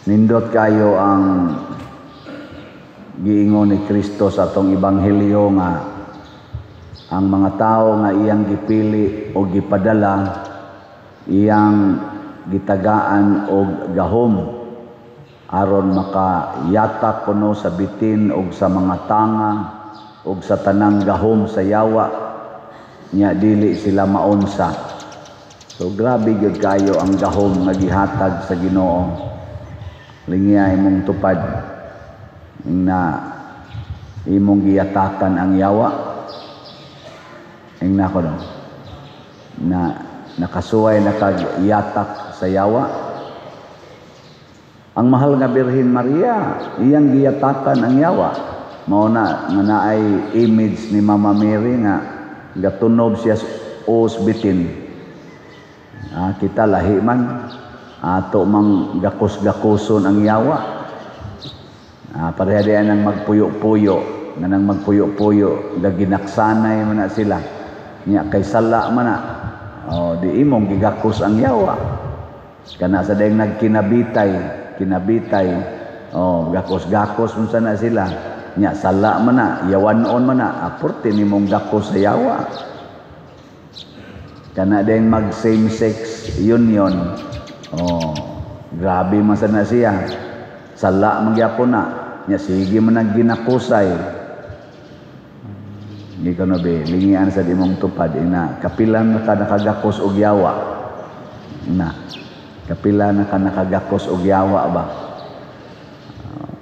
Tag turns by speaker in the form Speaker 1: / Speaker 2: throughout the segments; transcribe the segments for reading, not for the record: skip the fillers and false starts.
Speaker 1: Nindot kayo ang giingon ni Kristo sa atong ebanghelyo nga ang mga tao nga iyang gipili o gipadala, iyang gitagaan og gahom aron makayatak kuno sa bitin og sa mga tanga og sa tanang gahom sa yawa, nya dili sila maunsa. So grabe gyud kayo ang gahom nga gihatag sa Ginoo. Lingya imong tupad na imong giyatakan ang yawa. Ingna ko, no, na nakasuway na kag yatak sa yawa. Ang mahal nga Birhen Maria, iyang giyatakan ang yawa. Mao na nga naay image ni Mama Mary nga gatunob siya os bitin. Ah, kita lahi man, ato mang gakos-gakoson ang yawa. Ah, pareha diyan ang magpuyo-puyo, nga nang magpuyo-puyo gaginaksanay man na sila. Nya kay sala man na. Oh, di imong gigakos ang yawa. Kana sa dayang nagkinabitay, kinabitay. Oh, gakos-gakos man sana sila. Nya sala man na, yawanon man na, aporte nimong gakos sa yawa. Kana dayang mag same sex union. Oh, grabe man sana siya. Sala man gyapon na. Nya sige man nang ginakusay. Hindi ko na be, lingian sa imong tupad ina, kapila na ka nakagakos og yawa? Na kapila na ka nakagakos og yawa ba?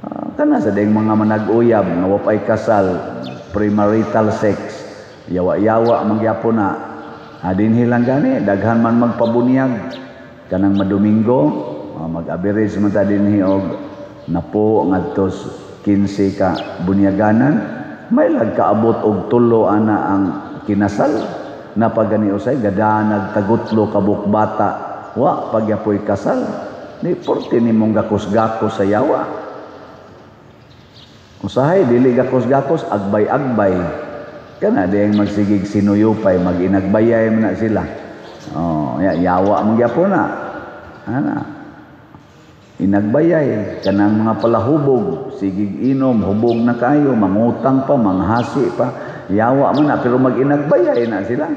Speaker 1: Ah, kana sa dayang mga manag-uyab nga wa pay kasal, premarital sex, yawa-yawa man gyapon na. Ah, dinhi lang gani daghan man magpabunyag kanang Madomingo, mag-average man ta dinhi og napo ngadto 15 ka bunyaganan, may lag kaabot og 3 ana ang kinasal. Napagani usay gadanag tagutlo ka bata, wa pagyapoy kasal. Ni porte nimong gakos-gakos sa yawa. Usahay dili gakos-gakos, agbay-agbay. Kana diyang magsigig sinuyupay, mag-inagbayay man na sila. Oh, ya, yawa man gyapon na. Ana. Inagbayay kanang mga palahubog, sigig inom, hubog na kayo, mangutang pa, manghasi pa, yawa man na, pero mag-inagbayay na sila.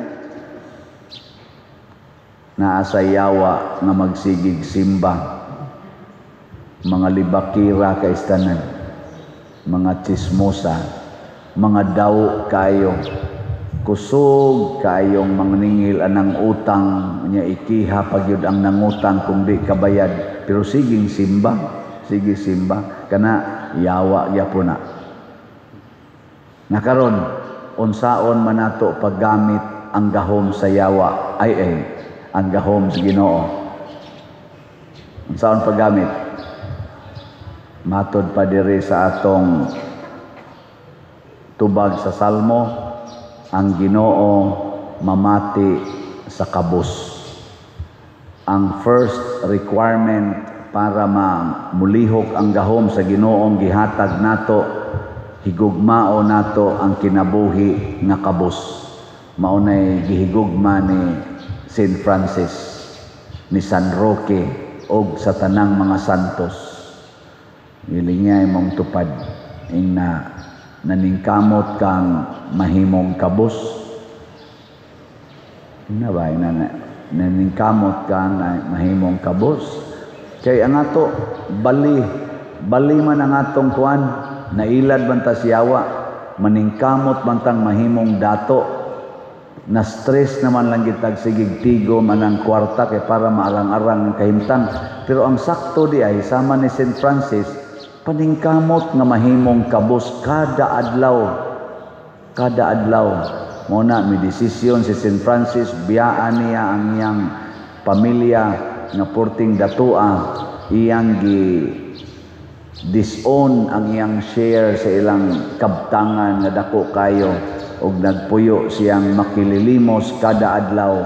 Speaker 1: Naa sa yawa nga magsigig simba, mga libakira kaistanan, mga chismosa, mga daw kayo, kusog kayong mangningil anang utang nya, ikiha pagyud ang nangutang kung di kabayad, pero siging simba, sige simba. Kana yawa gyapon na. Nakaron, unsaon man nato paggamit ang gahom sa yawa, ay ay ang gahom sa Ginoo? Unsaon paggamit? Matod pa diri sa atong tubag sa Salmo, ang Ginoo mamati sa kabus. Ang first requirement para mamulihok ang gahom sa Ginoong gihatag nato, higugmao nato ang kinabuhi nga kabus. Mao nay gihigugma ni Saint Francis, ni San Roque og sa tanang mga santos. Gilingay mong tupad ing na naningkamot kang mahimong kabus. Ina ba ina na, naningkamot kang mahimong kabus? Kay ang ato bali bali man ang atong kuan, nailad man ta siyawa, maningkamot man tang mahimong dato. Na stress naman lang gitag sigig tigo man ang kwarta kay para maarang-arang ang kahimtang. Pero ang sakto di ay sama ni Saint Francis, paningkamot nga mahimong kabus kada adlaw, kada adlaw. Mo na may desisyon si Saint Francis, biyaan niya ang iyang pamilya nga porting datua, iyang gi disown ang iyang share sa ilang kabtangan nga dako kayo, og nagpuyo siyang makililimos kada adlaw,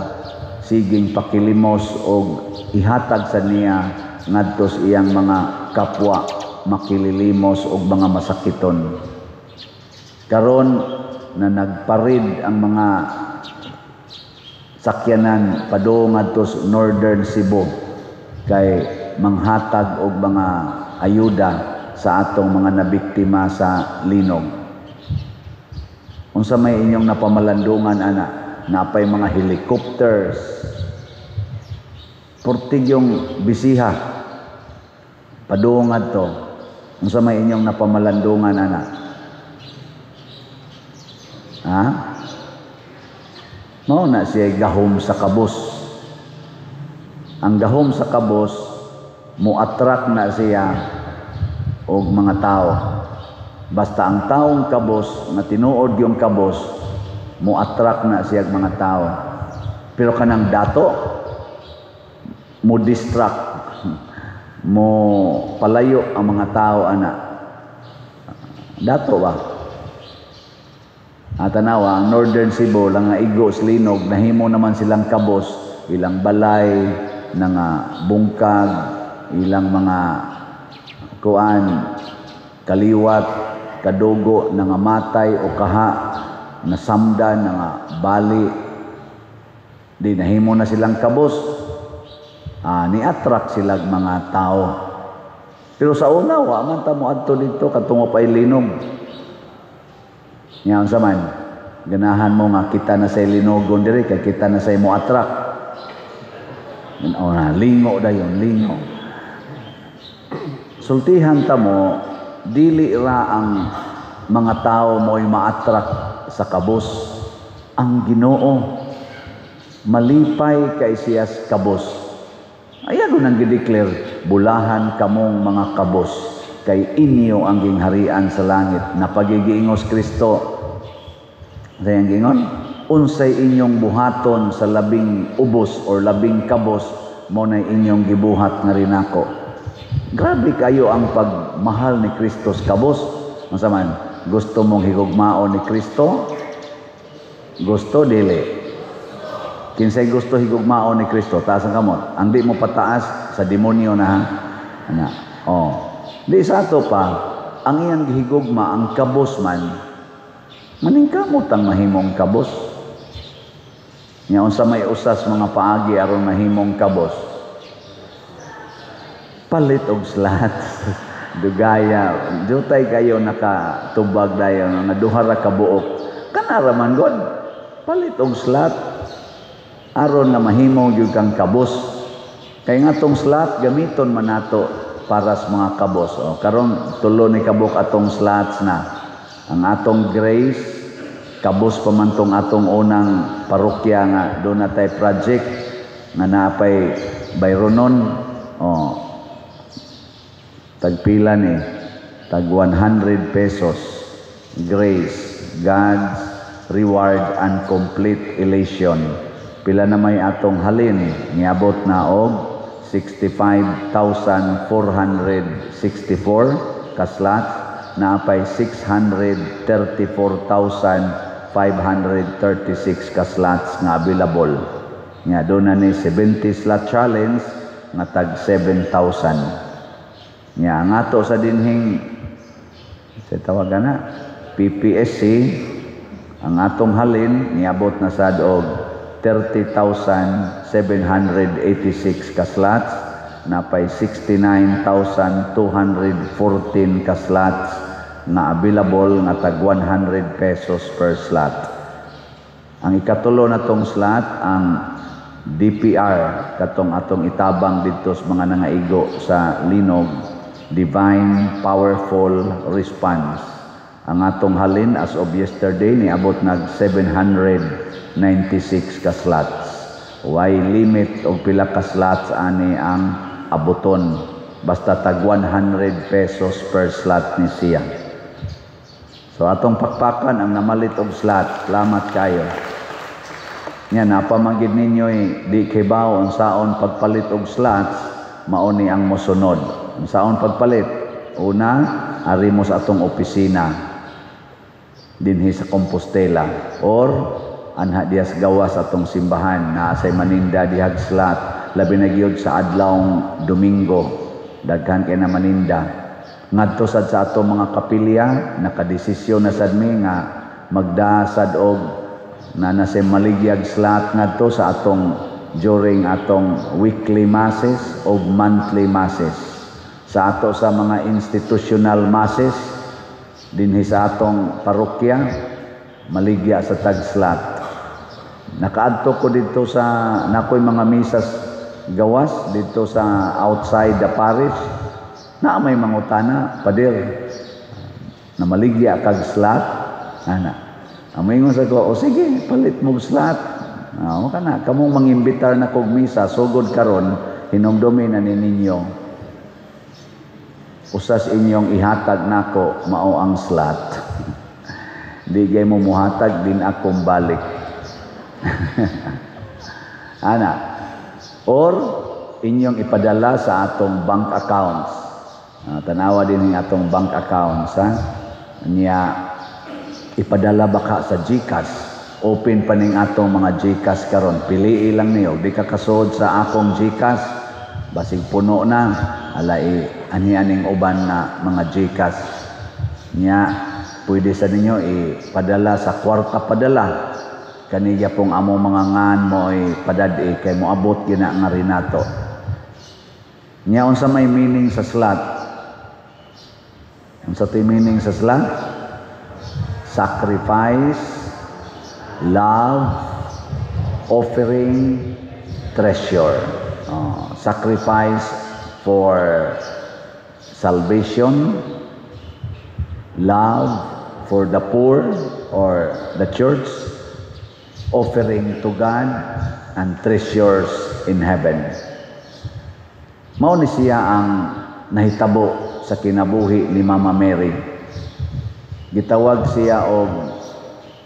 Speaker 1: siging pakilimos og ihatag sa niya ngadto sa iyang mga kapwa makililimos og mga masakiton. Karon na nagparid ang mga sakyanan padung ngadto sa Northern Cebu kay manghatag og mga ayuda sa atong mga nabiktima sa linog. Unsa may inyong napamalandungan ana? Napay mga helicopters. Portigyong bisiha. Padungad to. Unsa may inyong napamalandungan ana? Ha? Mao na siya gahom sa kabos. Ang gahom sa kabos mo attract na siya og mga tao. Basta ang taong kabos, nga tinuod yung kabos, mo attract na siya og mga tao. Pero kanang dato mo distract, mo palayo ang mga tao ana. Dato ba? At tanawa, ang Northern Cebu lang nga igo sa linog, nahimo naman silang kabos, ilang balay, nga bungkag, ilang mga kuan, kaliwat, kadugo, nangamatay o kaha, nasamdan, nga bali, di nahimo na silang kabos. Ni-attract sila mga tao. Pero sa una, wa man ta mo adto dito katong pa'y linog. Nya unsa man, ganahan mo nga kita na say linogon diri kay kita na say mo attract. O na, lingo dayon, lingo. Sultihan ta mo, dili ra ang mga tao mo'y ma-attract sa kabos. Ang Ginoo malipay kay siyas kabos. Ayan nang gideclare, "Bulahan kamong mga kabos, kay inyo ang gingharian sa langit." Napagigiingos Kristo. Sa iyang gingon, "Unsay inyong buhaton sa labing ubos or labing kabos, mo na inyong gibuhat nga rinako." Grabe kayo ang pagmahal ni Kristo sa kabos. Unsa man, gusto mong higugmaon ni Kristo? Gusto, dili? Kinsay gusto higugmaon ni Kristo? Taas ang kamot. Ang di mo pataas, sa demonyo na ha. Ana. Oh. Di sa ato pa, ang iyang gihigugma, ang kabos man, maningkamot ang mahimong kabos. Nya unsa may usas mga paagi aron mahimong kabos? Palit og slots. Dugaya, jutay kayo nakatubag dayon nga duha ra ka buok. Kanara man god. Palit og slot aron nga mahimo gyud kang kabos. Kay nga tong slot gamiton man nato para sa mga kabos. O, karon tulo ni kabuk atong slots na. Ang atong Grace, kabos pa man tong atong unang parokya nga doon na tay project nga naapay bayronon. O, tagpila ni? Tag 100 pesos. Grace, God's reward and complete elation. Pila na may atong halin? Niabot na og 65,464 ka slots, naapay 634,536 ka slots nga available. Nga doon na ni 70 slot challenge nga tag 7,000. Nga ang ato sa dinhing sa tawagan na PPSC, ang atong halin niabot na sad og 30,786 ka slots, napay 69,214 ka slots nga available nga tag 100 pesos per slot. Ang ikatulo na tong slot, ang DPR, katong atong itabang didto sa mga nangaigo sa linog, Divine Powerful Response. Ang atong halin as of yesterday niabot nag 796 ka slots. Way limit og pila ka slots ani ang abuton. Basta tag 100 pesos per slot ni siya. So atong pakpakan ang namalit og slot. Salamat kayo. Nya napamagid ninyo di kibaw unsaon pagpalit og slots, mao ni ang mosunod. Unsaon pagpalit? Una, ari mo sa atong opisina dinhi sa Compostela or anha diya sa gawas atong simbahan na say maninda dihag slot, labi na gyud sa adlawng Domingo, daghan kay na maninda. Ngadto sad sa atong mga kapilya, nakadesisyon na sad mi nga magdasad og na nasa maligyag slot ngadto sa atong during atong weekly masses o monthly masses. Sa ato sa mga institutional masses dinhi sa atong parokya, maligya sa tag slot. Nakaadto ko dito sa nakoy mga misas gawas dito sa outside the parish na may mangutana, "Pader, na maligya kag slot?" Ana. Ang moingon sa ko, "O sige, palit mo slot." Ah, o kana kamong mangimbitar na kog misa sugod karon, hinumdumi na ni ninyo, usas inyong ihatag nako mao ang slot. Di gay mo muhatag din akong balik. Ana. Or inyong ipadala sa atong bank accounts. Tanawa din ang atong bank accounts, ha. Nya ipadala baka sa GCash. Open pa ning atong mga GCash karon. Pili lang niyo, di ka kasuod sa akong GCash. Basig puno na. Ala i ani aning uban na mga GCash. Nya pwede sa ninyo ipadala sa Kwarta Padala. Kaniya pong among mga ngan mo ay padad-i kay moabot gina nga rinato. Nya unsa may meaning sa slot? Unsa tay meaning sa slot? Sacrifice, love, offering, treasure. Oh, sacrifice for salvation, love for the poor or the church, offering to God, and treasures in heaven. Mao ni siya ang nahitabo sa kinabuhi ni Mama Mary. Gitawag siya og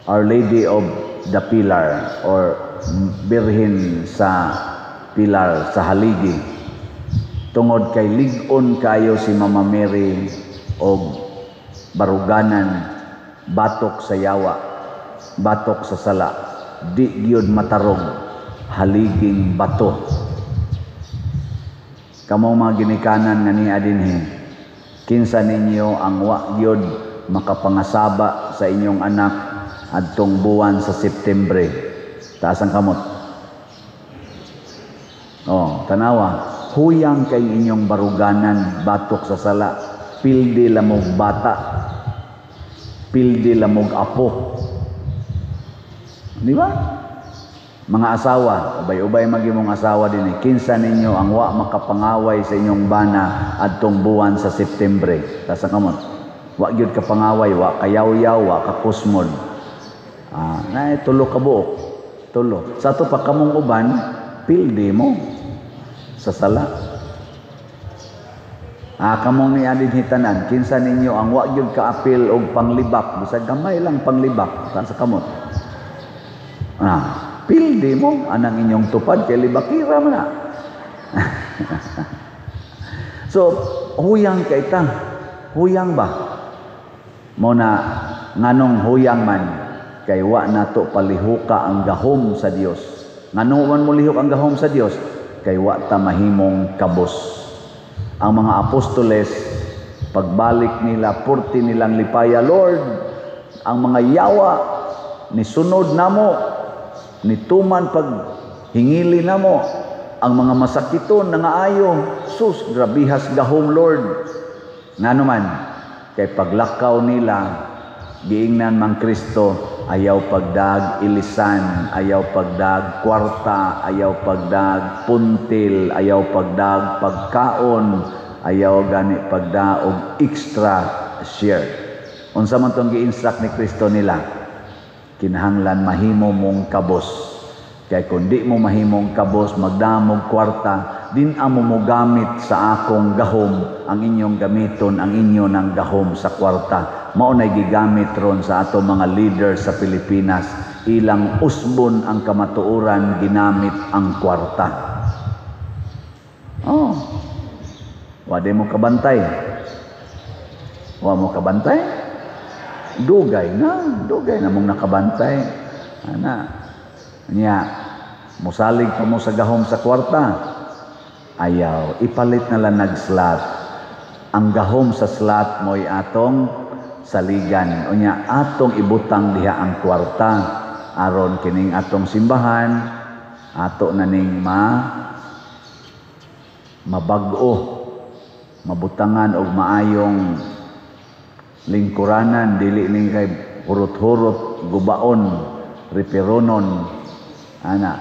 Speaker 1: Our Lady of the Pillar or Birhen sa Pilar, sa haligi. Tungod kay lig-on kayo si Mama Mary og baruganan batok sa yawa, batok sa sala, di gyud matarog, haliging bato. Kamong mga ginikanan nga niya dinhi, kinsa ninyo ang wa gyud makapangasaba sa inyong anak adtong buwan sa Septembre? Taas ang kamot. Oh, tanawa, huyang kay inyong baruganan batok sa sala, pildi lamog bata, pildi lamog apo. Di ba? Mga asawa, ubay-ubay magimong asawa din eh. Kinsa ninyo ang wa makapangaway sa inyong bana adtong buwan sa Septembre? Taas ang kamot. Wa gyud ka pangaway, wa kayaw-yaw, wa ka kusmod. Ah, na tulo ka buok. Tulo. Sa ato pa kamong uban, pildi mo sa sala. Ah, kamong ni adin hitanan, kinsa ninyo ang wa gyud kaapil og panglibak, bisag gamay lang panglibak, taas sa kamot. Ah, pildi mo anang inyong tupad kay libakira man na. So, huyang kay ta. Huyang ba? Mo na nganong huyang man kay wa nato palihuka ang gahom sa Dios. Ngano man mo lihok ang gahom sa Dios? Kay wa ta mahimong kabos. Ang mga apostoles, pagbalik nila, purti nilang lipaya, "Lord, ang mga yawa ni sunod namo, nituman pag hingili namo, ang mga masakiton nangaayo, sus, grabihas gahom, Lord." Ngano man? Kay paglakaw nila, giingnan mang Kristo, "Ayaw pagdag ilisan, ayaw pagdag kwarta, ayaw pagdag puntil, ayaw pagdag pagkaon, ayaw gani pagdaog extra share." Unsa man tong gi-instruct ni Kristo nila? Kinahanglan mahimo mong kabos. Kay kung di mo mahimong kabos, magdamog kwarta, din amo mo gamit sa akong gahom, ang inyong gamiton, ang inyo ng gahom sa kwarta. Mao nay gigamit ron sa ato mga leaders sa Pilipinas. Ilang usbon ang kamatuoran, ginamit ang kwarta. Oh. Wa di mo kabantay. Wa mo kabantay? Dugay na mong nakabantay. Ana. Nya, musalig pa mo sa gahom sa kwarta. Ayaw, ipalit na lang nag-slot. Ang gahom sa slot mo'y atong saligan. Unya, atong ibutang diha ang kwarta. Aron kining atong simbahan, Ato na ning mabag-o, mabutangan og maayong lingkuranan, dili ning kay hurot-hurot, gubaon, riperonon ana.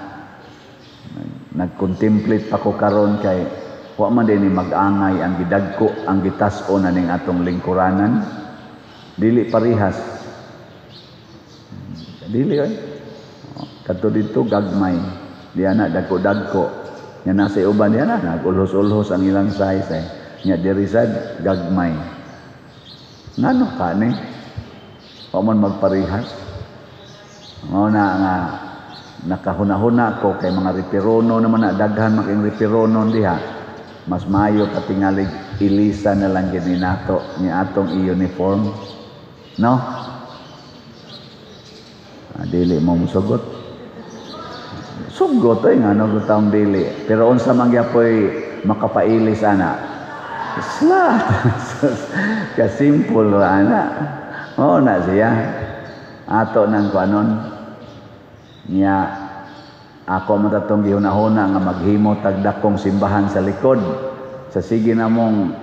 Speaker 1: Nagcontemplate pa ko karon kay wa man din ni mag-angay ang gidagko, ang gitas-on na ning atong lingkuranan. Dili parihas, dili oy. Kadto didto gagmay, di ana dagko-dagko nya, nasa uban diha na nagulhos-ulhos ang ilang size eh. Nya diri sad gagmay, ngano ka ni wa man magparihas? Mao na nga nakahuna-huna ko kay mga ripirono naman na, daghan man kayong ripirono diha. Mas maayo patingalig ilisa na lang gid ni nato ni atong i-uniform, no? Ah, dili mo musugot. Sugot ay, ngano gutang dili? Pero unsa man gyapoy makapailis ana? Slat. Kasimple ra ana. Mao na siya. Ato nang kuanon nya, ako man tatong gihuna-huna nga maghimo tag dakong simbahan sa likod. Sa sige namong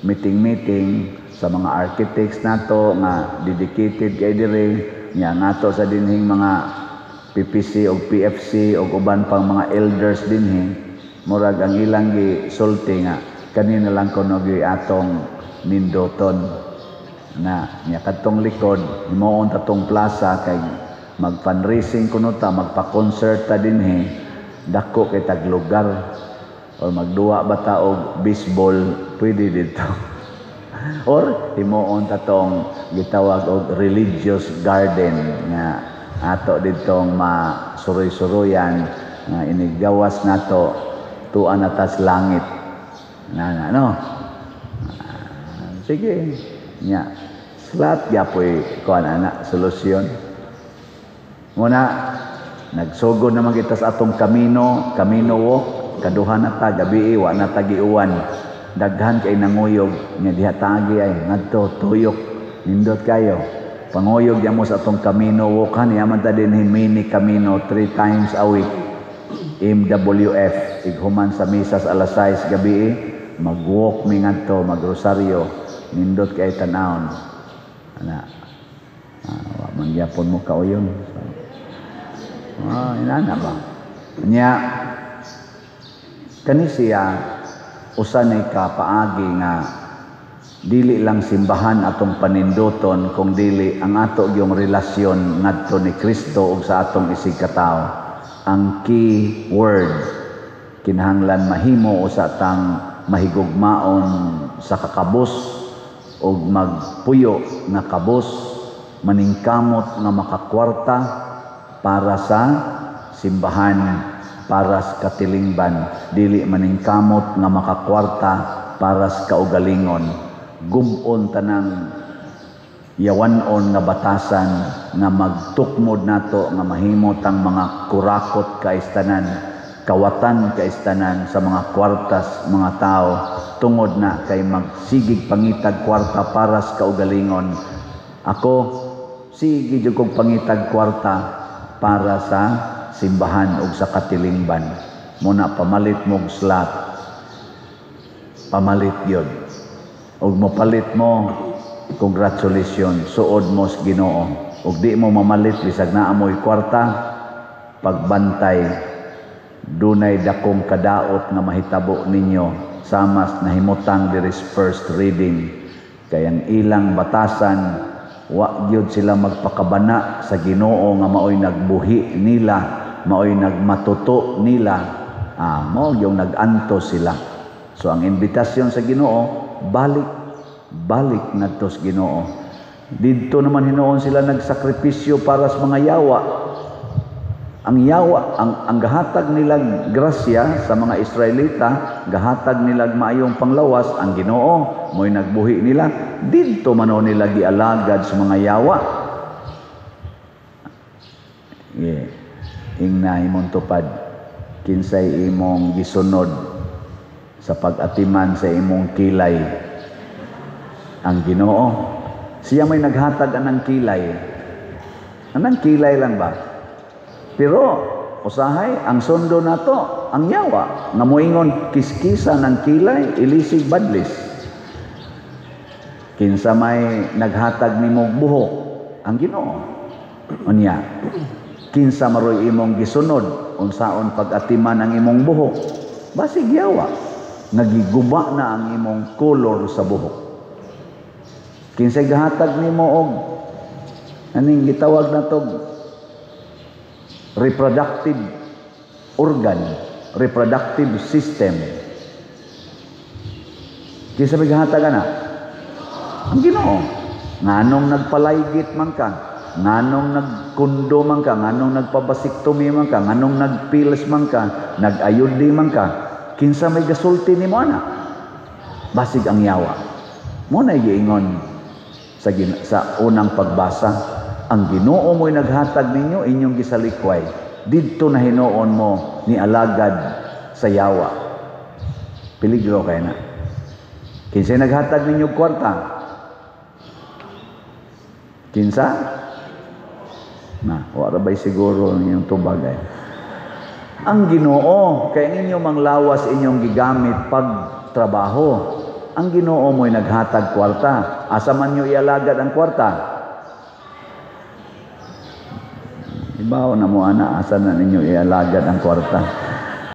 Speaker 1: meeting-meeting sa mga architects nato nga dedicated kay dire nya, ngato sa dinhing mga PPC o PFC o uban pang mga elders dinhi, murag ang ilang gi sulti nga kanina lang kuno gyud atong nindoton na nya kadtong likod, himuon tatong plaza kay mag fundraising kuno ta, magpa-concert ta dinhi, dako kay tag lugar, or magduwa ba ta og baseball, pwede dito, or himuon tatong gitawag og religious garden nga ato ditong masuroy-suroyan nga iniggawas nato tuan na tas langit na, na no? Ah, sige nya, slat gyapoy kuan ana, solusyon. Muna nagsugod naman kita sa atong kamino, Camino Walk, kaduha na ta gabi, wa na ta giuwan. Daghan kay nanguyog nya diha tagi ay ngadto tuyok, nindot kayo. Panguyog ya mo sa atong Camino Walk han, yaman ta dinhi mini Camino three times a week. MWF ighuman sa misa sa alas 6 gabi, mag-walk mi ngadto, magrosaryo, nindot kay tan-awon. Ana. Ah, wa man gyapon mo kauyon. So, ah, inana ba? Nya kani siya usa ni ka paagi nga dili lang simbahan atong paninduton kung dili ang ato yung relasyon ngadto ni Kristo ug sa atong isig katawo. Ang key word, kinahanglan mahimo usa tang mahigugmaon sa kakabos ug magpuyo nga kabos, maningkamot nga makakwarta para sa simbahan, para sa katilingban, dili maningkamot nga makakwarta para sa kaugalingon. Gub-on tanang yawanon nga batasan nga magtukmod nato nga mahimo tang mga kurakot kaistanan, kawatan kaistanan sa mga kwartas mga tao, tungod na kay magsigig pangitag kwarta para sa kaugalingon. Ako sige jud kog pangitag kwarta para sa simbahan ug sa katilingban. Muna pamalit mog slot, pamalit yun. Ug mopalit mo, congratulations, suod mo sa Ginoo. Ug di mo mamalit bisag naa mo'y kwarta, pagbantay, dunay dakong kadaot nga mahitabo ninyo samas nahimutang diri first reading, kay ang ilang batasan, wa gyud sila magpakabana sa Ginoo nga maoy nagbuhi nila, maoy nagmatuto nila. Ah, mao yung nag-anto sila. So ang imbitasyon sa Ginoo, balik, balik ngadto sa Ginoo. Didto naman hinuon sila nagsakripisyo para sa mga yawa. Ang yawa, ang gahatag nilang grasya sa mga Israelita, gahatag nilang maayong panglawas, ang Ginoo, mo'y nagbuhi nila, didto man nila gialagad sa mga yawa. Yeah. Ingna imong tupad, kinsay imong gisunod sa pag-atiman sa imong kilay? Ang Ginoo. Siya may naghatag anang kilay. Anang kilay lang ba? Pero Usahay ang sundo nato ang yawa nga moingon, "Kiskisa ng kilay, ilisig badlis." Kinsa may naghatag nimo buhok? Ang Ginoo. Unya, kinsa maroy imong gisunod unsaon pag-atiman ang imong buhok? Basig yawa nga giguba na ang imong kolor sa buhok. Kinsay gahatag nimo og aning gitawag nato reproductive organ, reproductive system? Kinsa may gahatag ana? Ang Ginoo. Nganong nagpalaygit man ka? Nganong nagkundo man ka? Nganong nagpa-vasectomy man ka? Nganong nagpills man ka? Nag-IUD man ka? Kinsa may gasulti nimo ana? Basig ang yawa. Mao na giingon sa unang pagbasa, ang Ginoo mo'y naghatag ninyo, inyong gisalikway. Didto na hinuon mo ni alagad sa yawa. Peligro kay na. Kinsay naghatag ninyo kwarta? Kinsa? Na, wala ba'y siguro inyong tubag ay? Ang Ginoo, kay ninyo mang lawas inyong gigamit pag trabaho. Ang Ginoo mo'y naghatag kwarta. Asa man nyo ialagad ang kwarta? Ibaw na mo ana, asa na ninyo ialagad ang kwarta?